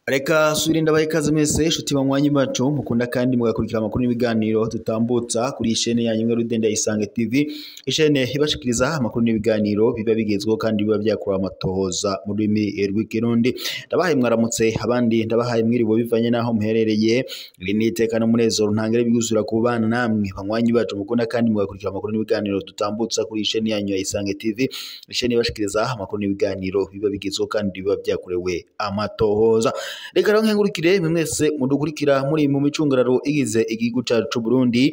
Reka subirinda abahe ikaze mwese nshuti banywanyi bacu mukunda kandi mugakurikira amakuru n'ibiganiro tutambutsa kuri ishene yanyu imwe Rudende ya Isange TV, ishene ibashikiriza amakuru n'ibiganiro biba bigezweho kandi biba byakura amatohoza mu rurimi rw'ikirundi. Ndabahaye mwaramutse, abandi ndabahaye mwiriwe bivanye naho muherereye. Iri ni iteka n'umunezero ntangere bigusura ku bana namwe banywanyi bacu mukunda kandi mugakurikira amakuru n'ibiganiro tutambutsa kuri ishene yanyu ya Isange TV, ishene ibashikiriza amakuru n'ibiganiro biba bigezweho kandi biba byakorewe amatohoza. Reka rero nkengurukire mwese mudukurikira muri mu micungararo igize igihugu cacu c'u Burundi,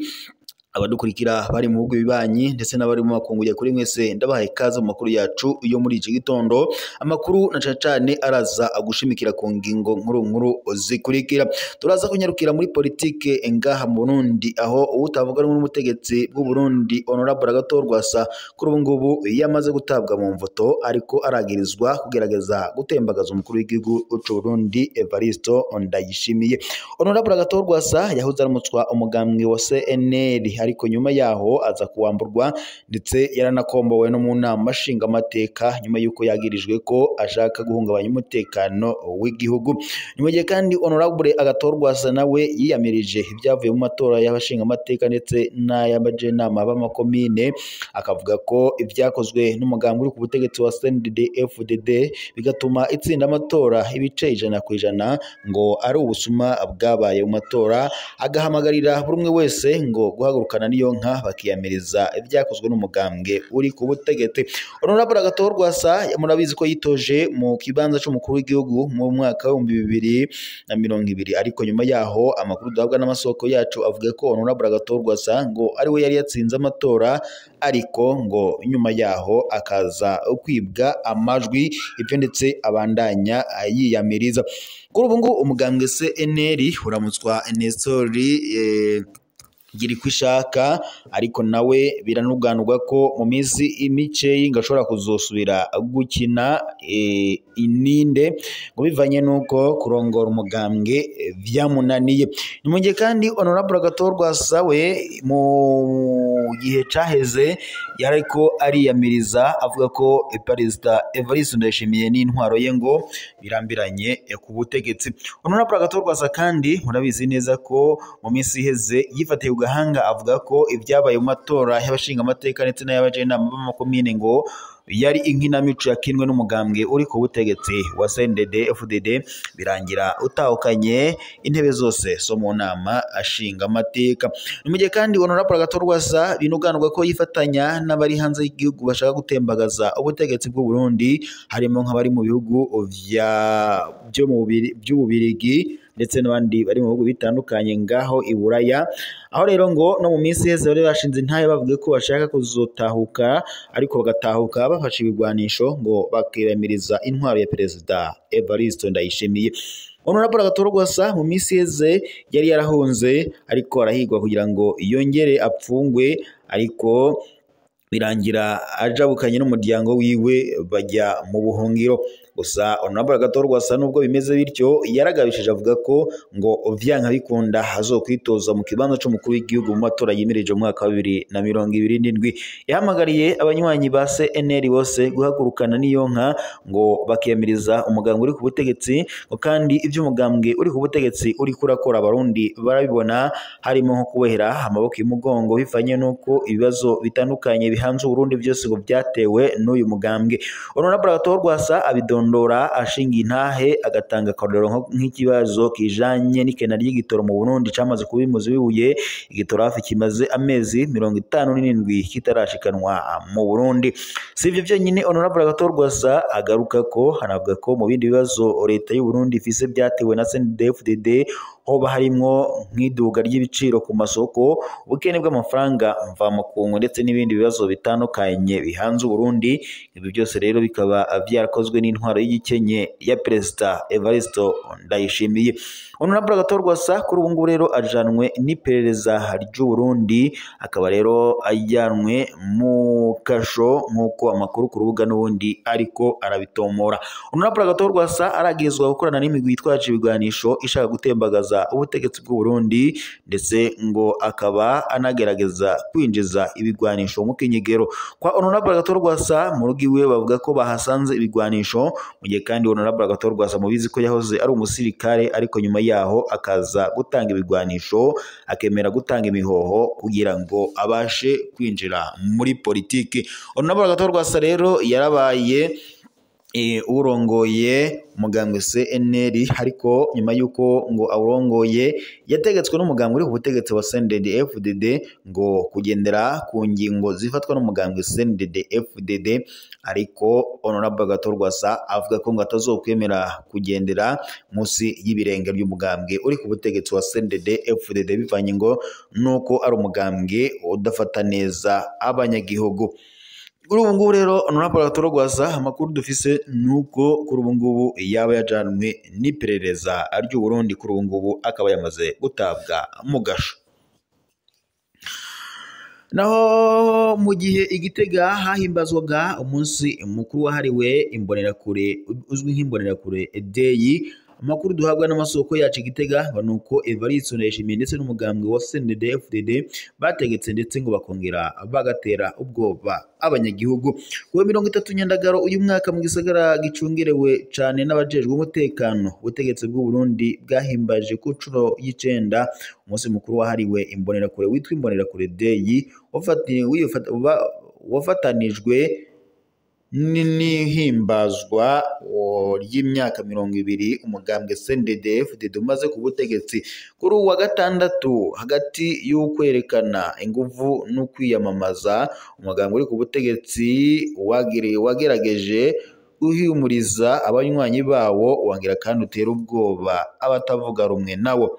abadukurikira bari mu bihugu bibanyi ndetse n'abari mu makungu ya kuri mwese ndabahaye ikaze mu makuru yacu yo muri iki gitondo. Amakuru na cane cane araza agushimikira ku ngingo nkuru nkuru zikurikira. Turaza kunyarukira muri politike ngaha mu Burundi, aho utavuga rumwe n'ubutegetsi bw'u Burundi Honorable Agathon Rwasa kuri ubu ngubu yamaze gutabwa mu mvoto, ariko aragirizwa kugerageza gutembagaza umukuru w'igihugu c'u Burundi Evaristo Ndayishimiye. Honorable Agathon Rwasa yahoze aramutswa umugambwe wa CNL, ariko nyuma yaho aza kuwamburwa ndetse yaranakombowe no mu nama nshingamateka nyuma yuko yagirijwe ko ashaka guhungabanya umutekano w'igihugu. Nyuma gihe kandi Honorable Agathon Rwasa nawe yiyamirije ibyavuye mu matora y'abashingamateka ndetse n'ay'abajenama b'amakomine, akavuga ko ibyakozwe n'umugambi uri ku butegetsi wa CNDD-FDD bigatuma itsinda amatora ibice 100% ngo ari ubusuma bwabaye mu matora, agahamagarira buri umwe wese ngo guhaguruka niyo nka bakiyamiriza ibyakozwe n'umugambwe uri ku butegetsi. Honorable Agathon Rwasa murabizi ko yitoje mu kibanza c'umukuru w'igihugu mu mwaka wa 2020, ariko nyuma yaho amakuru duhabwa n'amasoko yacu avuga ko Honorable Agathon Rwasa ngo ari we yari yatsinze amatora, ariko ngo nyuma yaho akaza kwibwa amajwi, ibyo ndetse abandanya yiyamiriza. Kuri ubu ngubu umugambwe CNL uramutswa Nestor Girkwishaka, ariko nawe biranuganurwa ko mu minsi mikeyi ngo ashobora kuzosubira gukina ininde ngo bivanye nuko kurongora umugambwe vyamunaniye. Ni mu gihe kandi Honorable Agathon Rwasa we mu gihe caheze yariko ariyamiriza avuga ko Perezida Evariste Ndayishimiye n'intwaro ye ngo birambiranye ku butegetsi. Honorable Agathon Rwasa kandi murabizi neza ko mu minsi iheze yifatiye gahanga avuga ko ibyabaye mu matora y'abashingamateka ndetse n'ay'abajenama b'amakomine ngo yari inkinamico yakinwe n'umugambwe uri ku butegetsi wa CNDD-FDD, birangira utahukanye intebe zose zo mu nama ashingamateka. Ni mu gihe kandi Honorable Agathon Rwasa binuganurwa ko yifatanya n'abari hanze y'igihugu bashaka gutembagaza ubutegetsi bw'u Burundi, harimo nk'abari mu bihugu by'Ububirigi ndetse n'abandi bari mu bihugu bitandukanye ngaho i Buraya, aho rero ngo no mu minsi iheze bari bashinze intahe bavuga ko bashaka kuzotahuka, ariko bagatahuka bafashe ibigwanisho ngo bakiyamiriza intwaro ya Perezida Evariste Ndayishimiye. Honorable Agathon Rwasa mu minsi iheze yari yarahunze, ariko arahigwa kugira ngo yongere apfungwe, ariko birangira ajabukanye n'umuryango wiwe bajya mu buhungiro. Gusa Honorable Agathon Rwasa nubwo bimeze bityo yaragabishije avuga ko ngo vyanka bikunda azokwitoza mu kibanza c'umukuru w'igihugu mu matora yimirije mu mwaka wa 2027. Yahamagariye abanywanyi ba CNL bose guhagurukana n'iyo nka ngo bakiyamiriza umugambwe uri ku butegetsi, ngo kandi ivyo umugambwe uri ku butegetsi uri kurakora abarundi barabibona, harimo nko kubohera amaboko y'umugongo bivanye nuko ibibazo bitandukanye bihanze Uburundi byose ngo byatewe n'uyu mugambwe. Honorable Agathon Rwasa abidondora ashinga intahe agatanga akarorero nk'ikibazo kijanye n'ikena ry'igitoro mu Burundi camaze kuba imuzi wibuye, igitoro hafi kimaze amezi 57 kitarashikanwa mu Burundi. Si ivyo vyonyine Honorable Agathon Rwasa agaruka ko hanavuga ko mu bindi bibazo leta y'u Burundi ifise byatewe na CNDD-FDD hoba harimwo nk'iduga ry'ibiciro ku masoko, ubukene bw'amafaranga mvamakungu ndetse n'ibindi bibazo bitandukanye bihanze Uburundi. Ibi byose rero bikaba byarakozwe n'intwaro y'igikenye ya Perezida Evariste Ndayishimiye. Honorable Agathon Rwasa kuri ubu ngubu rero ajanwe n'iperereza ry'u Burundi, akaba rero ajyanwe mu kasho nk'uko amakuru ku rubuga n'ubundi ariko arabitomora. Honorable Agathon Rwasa aragirizwa gukorana n'imigwi yitwaje ibigwanisho ishaka gutembagaza gutembagaza ubutegetsi bw'u Burundi, ndetse ngo akaba anagerageza kwinjiza ibigwanisho mu kinyegero. Kwa Honorable Agathon Rwasa mu rugo iwe bavuga ko bahasanze ibigwanisho, mu gihe kandi Honorable Agathon Rwasa mubizi ko yahoze ari umusirikare, ariko nyuma yaho akaza gutanga ibigwanisho, akemera gutanga imihoho kugira ngo abashe kwinjira muri politiki. Honorable Agathon Rwasa rero yarabaye urongoye umugambwe CNL, ariko nyuma yuko ngo awurongoye yategetswe n'umugambwe uri ku butegetsi wa CNDD-FDD ngo kugendera ku ngingo zifatwa n'umugambwe CNDD-FDD, ariko Honorable Agathon Rwasa avuga ko ngo atazokwemera kugendera munsi y'ibirenge by'umugambwe uri ku butegetsi wa CNDD-FDD, bivanye ngo nuko ari umugambwe udafata neza abanyagihugu. Kuri ubu ngubu rero Honorable Agathon Rwasa amakuru dufise nuko kuri ubu ngubu yaba yajanwe n'iperereza ry'u Burundi, kuri ubu ngubu akaba yamaze gutabwa mu gasho. Naho mu gihe Igitega hahimbazwaga umunsi mukuru wahariwe imbonerakure uzwi nk'imbonerakure Day, amakuru duhabwa n'amasoko yacu Igitega ngo nuko Evariste Ndayishimiye ndetse n'umugambwe wa CNDD-FDD bategetse ndetse ngo bakongera bagatera ubwoba abanyagihugu. Kuwa 30 Nyandagaro uyu mwaka mu gisagara gicungerewe cane n'abajejwe umutekano, ubutegetsi bw'u Burundi bwahimbaje ku nshuro y'icenda umunsi mukuru wahariwe imbonerakure witwa Imbonerakure Day, wafatanijwe n'ihimbazwa ry'imyaka 20 umugambwe CNDD-FDD umaze ku butegetsi. Kuri uwa gatandatu, hagati y'ukwerekana inguvu no kwiyamamaza, umugambwe uri ku butegetsi wagerageje guhumuriza abanywanyi bawo, wongera kandi utera ubwoba abatavuga rumwe nawo.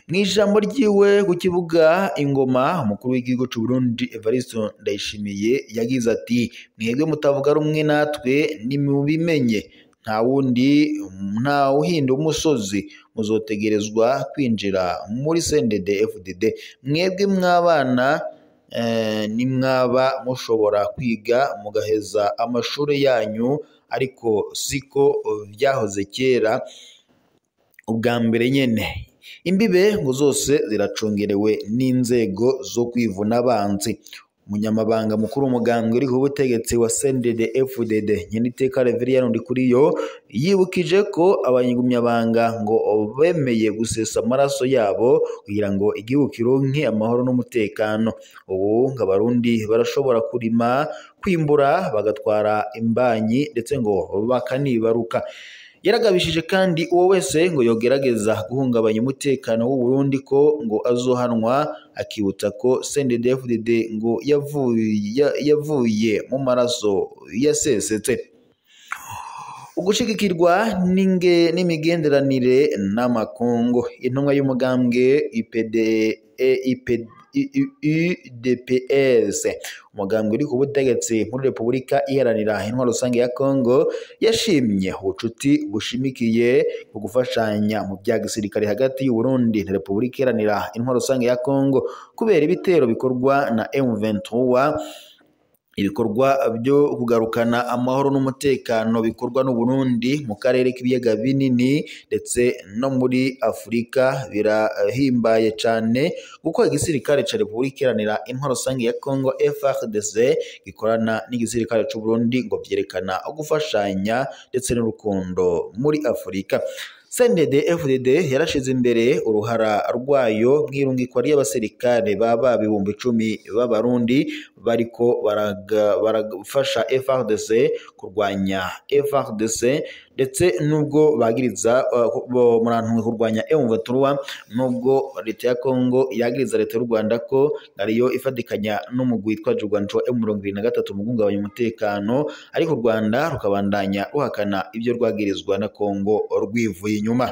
Mu ijambo ryiwe ku kibuga Ingoma, umukuru w'igihugu c'u Burundi Evariste Ndayishimiye yagize ati: mwebwe mutavuga rumwe natwe nimubimenye, nta wundi nta uhinda umusozi, muzotegerezwa kwinjira muri CNDD-FDD. Mwebwe mwabana nimwaba mushobora kwiga mugaheza amashuri yanyu, ariko siko vyahoze kera ubwa mbere nyene. Imbibe ngo zose ziracungerewe n'inzego zo kwivuna abanzi. Umunyamabanga mukuru umugambwe uri ku butegetsi wa CNDD-FDD Nyeniteka Reverien Ndikuriyo yibukije ko abanyamabanga ngo bemeye gusesa amaraso yabo kugira ngo igihugu kironke amahoro n'umutekano. Ubu ngo abarundi barashobora kurima, kwimbura, bagatwara imbanyi ndetse ngo bakanibaruka. Yaragabishije kandi uwo wese ngo yogerageza guhungabanya umutekano w'u Burundi ko ngo azohanwa, akibutsa ko CNDD-FDD ngo yavuye mu maraso yasesetse. Ugushigikirwa n'imigenderanire n'amakungu, intumwa y'umugambwe UDPS, umugambwe uri ku butegetsi muri Repubulika Iharanira Intwaro Rusange ya Kongo, yashimye ubucuti bushimikiye ku gufashanya mu bya gisirikare hagati y'u Burundi na Repubulika Iharanira Intwaro Rusange ya Kongo kubera ibitero bikorwa na M23, ibikorwa byo kugarukana amahoro n'umutekano bikorwa n'u Burundi mu karere k'ibiyaga binini ndetse no muri Afurika birahimbaye cyane, kuko igisirikare ca Repubulika Iharanira Intwaro Rusange ya Kongo FARDC gikorana n'igisirikare c'u Burundi ngo vyerekana gufashanya ndetse n'urukundo muri Afurika. CNDD-FDD yarashize imbere uruhara rwayo mw'irungikwa ry'abasirikare baba 10,000 b'abarundi bariko barafasha FARDC kurwanya FARDC, ndetse nubwo bagiriza murantumwe kurwanya M23, nubwo leta ya Kongo yagiriza leta y'u Rwanda ko ariyo ifatikanya n'umugwi witwa Jugwancho M23 mu guhungabanya umutekano, ariko u Rwanda rukabandanya ruhakana ibyo rwagirizwa na Kongo rwivuye inyuma.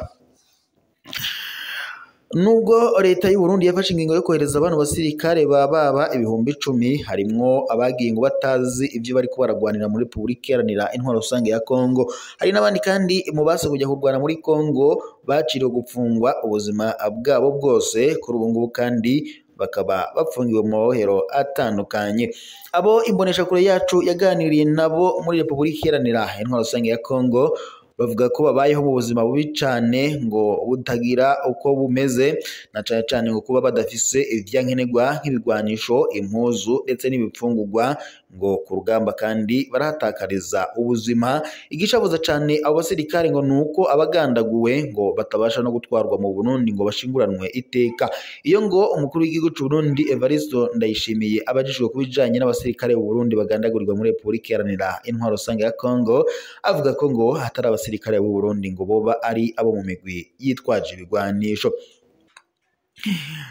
Nubwo leta y'u Burundi yafashe ingingo yo kohereza abantu basirikare baba 10,000, harimwo abagiye ngo batazi ibyo bariko baragwanira muri Repubulika Iharanira Intwaro Rusange ya Kongo, hari n'abandi kandi mu base kujya kurwana muri Kongo baciriwe gupfungwa ubuzima bwabo bwose, kuri ubu ngubu kandi bakaba bapfungiwe mu mabohero atandukanye. Abo imboneshakure yacu yaganiriye nabo muri Repubulika Iharanira Intwaro Rusange ya Kongo Bavuga ko babayeho mu buzima bubi cane ngo butagira uko bumeze, na cane cane ngo kuba badafise ivyankenerwa nk'ibigwanisho, impuzu ndetse n'ibifungurwa, ngo ku rugamba kandi barahatakariza ubuzima. Igishabuza cane abo basirikare ngo nuko abagandaguwe ngo batabasha no gutwarwa mu Burundi ngo bashinguranwe iteka. Iyo ngo umukuru w'igihugu c'u Burundi Evaristo Ndayishimiye abajijwe ku bijanye n'abasirikare b'u Burundi bagandagurirwa muri Republika Iharanira Intwaro Rusange ya Congo, avuga ko ngo hatari abasirikare b'u Burundi ngo boba ari abo mu migwi yitwaje ibigwanisho.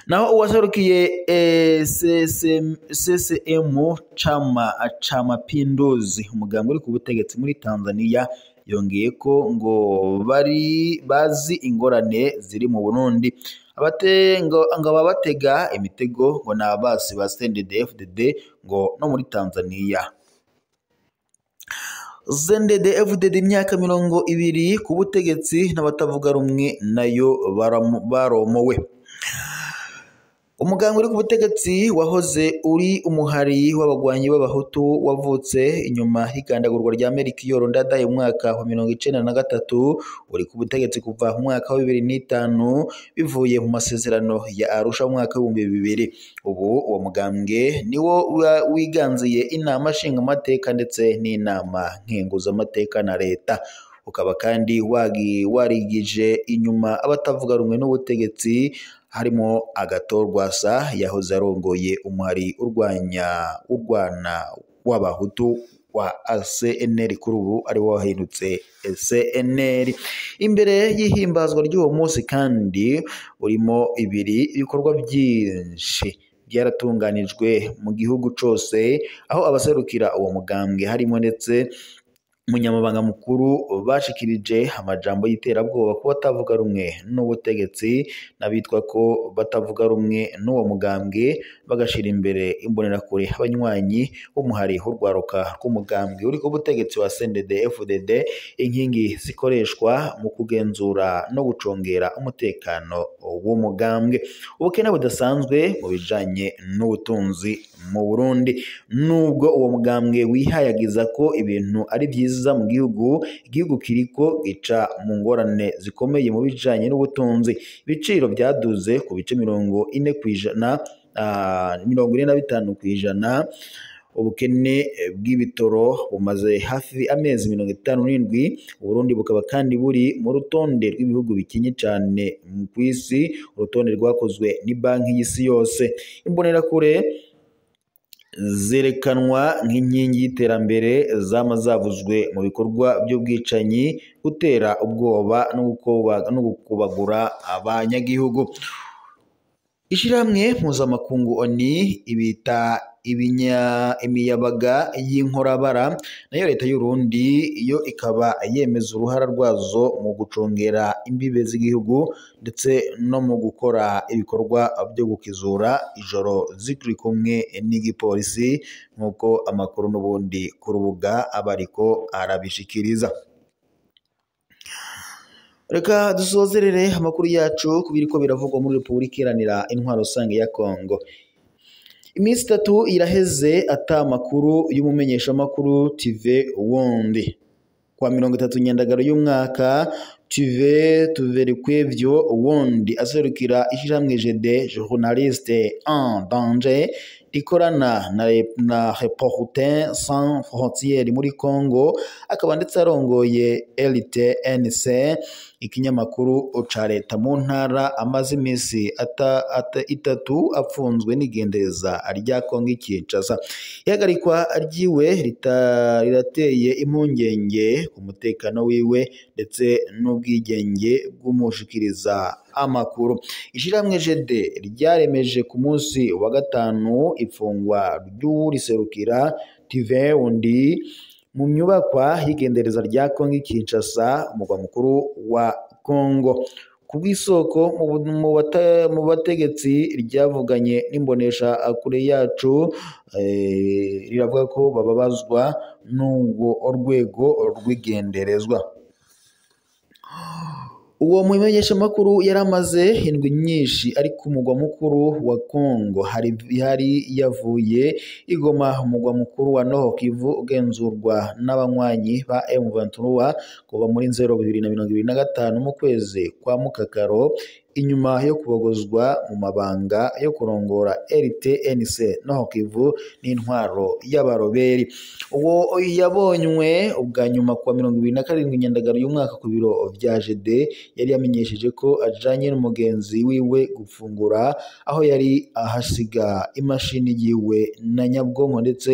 Naho uwaserukiye CCM Chama cha Mapinduzi, umugambwe uri ku butegetsi muri Tanzania, yongeye ko ngo bari bazi ingorane ziri mu Burundi, ngo ababatega imitego ngo ni abasi ba CNDD-FDD ngo no muri Tanzania. CNDD-FDD imyaka 20 ku butegetsi n'abatavuga rumwe nayo baromowe. Umuganga uri ku butegetsi wahoze uri umuhari w'abagwanyi b'abahutu wavutse inyuma y'igandagurwa rya Melchior Ndadaye mu mwaka wa 1993, uri ku butegetsi kuva mu mwaka wa 2005 bivuye mu masezerano ya Arusha mu mwaka wa 2000. Ubu uwo mugambwe niwo wiganziye inama nshingamateka ndetse n'inama nkenguzamateka na leta, ukaba kandi warigije inyuma abatavuga rumwe n'ubutegetsi harimo Agathon Rwasa yahoze arongoye umuhari urwana w'abahutu wa CNL, kuri ubu ari wo wahindutse CNL. Imbere y'ihimbazwa ry'uwo munsi kandi urimo ibikorwa byinshi byaratunganijwe mu gihugu cose, aho abaserukira uwo mugambwe harimo ndetse umunyamabanga mukuru bashikirije amajambo y'iterabwoba ku batavuga rumwe n'ubutegetsi n'abitwa ko batavuga rumwe n'uwo mugambwe, bagashira imbere imbonerakure abanywanyi b'umuhari w'urwaruka rw'umugambwe uri ku butegetsi wa CNDD-FDD, inkingi zikoreshwa mu kugenzura no gucungera umutekano w'umugambwe. Ubukene budasanzwe mu bijanye n'ubutunzi mu Burundi, nubwo uwo mugambwe wihayagiza ko ibintu ari byiza mu gihugu, igihugu kiriko gica mu ngorane zikomeye mu bijanye n'ubutunzi. Ibiciro byaduze ku bice 40%, 45%. Ubukene bw'ibitoro bumaze hafi amezi 57. Uburundi bukaba kandi buri mu rutonde rw'ibihugu bikenye cyane ku isi, urutonde rwakozwe ni banki y'isi yose. Imbonerakure zerekanwa nk'inkingi y'iterambere zama zavuzwe mu bikorwa by'ubwicanyi, gutera ubwoba no gukubagura abanyagihugu. Ishirahamwe mpuzamakungu ONU ibita imiyabaga y'inkorabara, nayo leta y'u Burundi yo ikaba yemeza uruhara rwazo mu gucungera imbibe z'igihugu ndetse no mu gukora ibikorwa byo gukizura ijoro zikiri kumwe n'igipolisi, nk'uko amakuru n'ubundi ku rubuga abariko arabishikiriza. Reka dusozerere amakuru yacu ku biriko biravugwa muri Republika Iharanira Intwaro Rusange ya Congo. Iminsi 3 iraheze ata makuru y'umumenyeshamakuru TV Wundi. Kwa 30 Nyandagaro y'umwaka, TV Tuverikwevyo Wundi aserukira ishirahamwe GD Journaliste en Danger rikorana na Reporters Sans Frontières muri Congo, akaba ndetse arongoye LTNC, ikinyamakuru ca leta mu ntara, amaze iminsi 3 apfunzwe n'igendereza rya Congo Kinshasa. Ihagarikwa ryiwe rirateye impungenge ku mutekano wiwe ndetse n'ubwigenge bw'umushikiriza amakuru. Ishirahamwe GD ryaremeje ku munsi wa 5 ifungwa ry'uriserukira TV Wundi mu nyubakwa y'igendereza rya Congo Kinshasa, umugwa mukuru wa Congo. Ku bw'isoko mu bategetsi ryavuganye n'imbonesha kure yacu, riravuga ko bababazwa n'ubwo rwego rw'igenderezwa. Uwo mumenyeshamakuru yari amaze indwi nyinshi ari ku mugwa mukuru wa Kongo, hari yavuye i Goma, umugwa mukuru wa Nord Kivu ugenzurwa n'abanywanyi ba M23 kuva muri Nzero 2025 mu kwezi kwa Mukakaro, inyuma yo kubogozwa mu mabanga yo kurongora RTNC Nord Kivu n'intwaro y'abaroberi. Uwo yabonywe ubwa nyuma kuwa 27 Nyandagaro y'umwaka ku biro vya GD, yari yamenyesheje ko ajanye n'umugenzi wiwe gufungura, aho yari ahasiga imashini yiwe na nyabwonko ndetse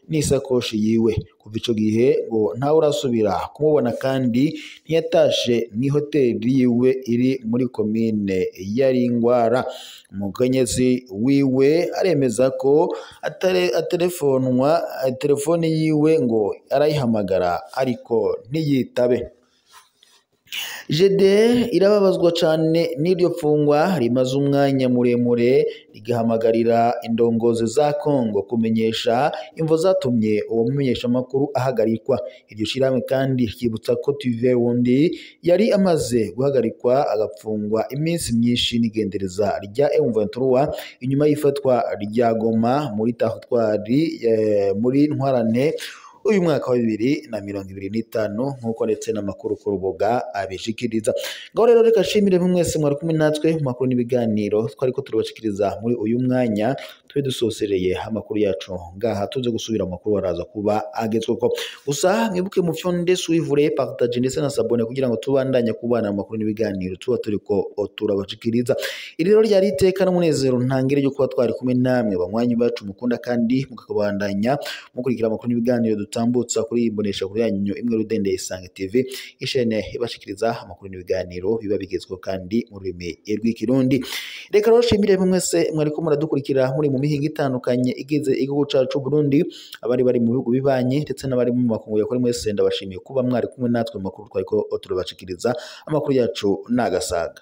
n'isakoshi yiwe. Kuva ico gihe ngo ntawe urasubira kumubona, kandi ntiyatashe mw'ihoteli yiwe iri muri komine yari ingwara. Umukenyezi wiwe aremeza ko atelefonwa, telefone yiwe ngo arayihamagara ariko ntiyitabe. GD irababazwa cane n'iryo pfungwa rimaze umwanya muremure, rigahamagarira indongozi za Kongo kumenyesha imvo zatumye uwo mumenyeshamakuru ahagarikwa. Iryo shirahamwe kandi ryibutsa ko Tuve Wundi yari amaze guhagarikwa agapfungwa iminsi myinshi n'igendereza rya M23 inyuma y'ifatwa rya Goma muri Tahutwari muri Ntwarante uyu mwaka wa 2025, nkuko ndetse n'amakuru ku rubuga abishikiriza. Ngaho rero reka shimire mwese mwari kumwe natwe mu makuru n'ibiganiro twariko turabashikiriza muri uyu mwanya. Tube dusosereye amakuru yacu ngaha, tuze gusubira mu makuru araza kuba agezweko. Gusa mwibuke mu fyonde suivre, partage ndetse na sabone kugira ngo tubandanye kubana mu makuru n'ibiganiro tuba turiko turabashikiriza. Iri rero ryari iteka n'umunezero ntangire ryo kuba twari kumwe namwe banywanyi bacu mukunda kandi mukakabandanya mukurikira amakuru n'ibiganiro dutambutsa kuri imbonesha kuri yanyu imwe rudende Isange TV, ishene ibashikiriza amakuru n'ibiganiro biba bigezweho kandi mu rurimi rw'ikirundi. Reka rero shimire mwese mwariko muradukurikira muri mu mihinga itandukanye igize igihugu cacu Burundi, abari bari mu bihugu bibanye ndetse n'abari mu makungu ya kuri mwese, ndabashimiye kuba mwari kumwe natwe mu makuru twariko turabashikiriza. Amakuru yacu nagasaga.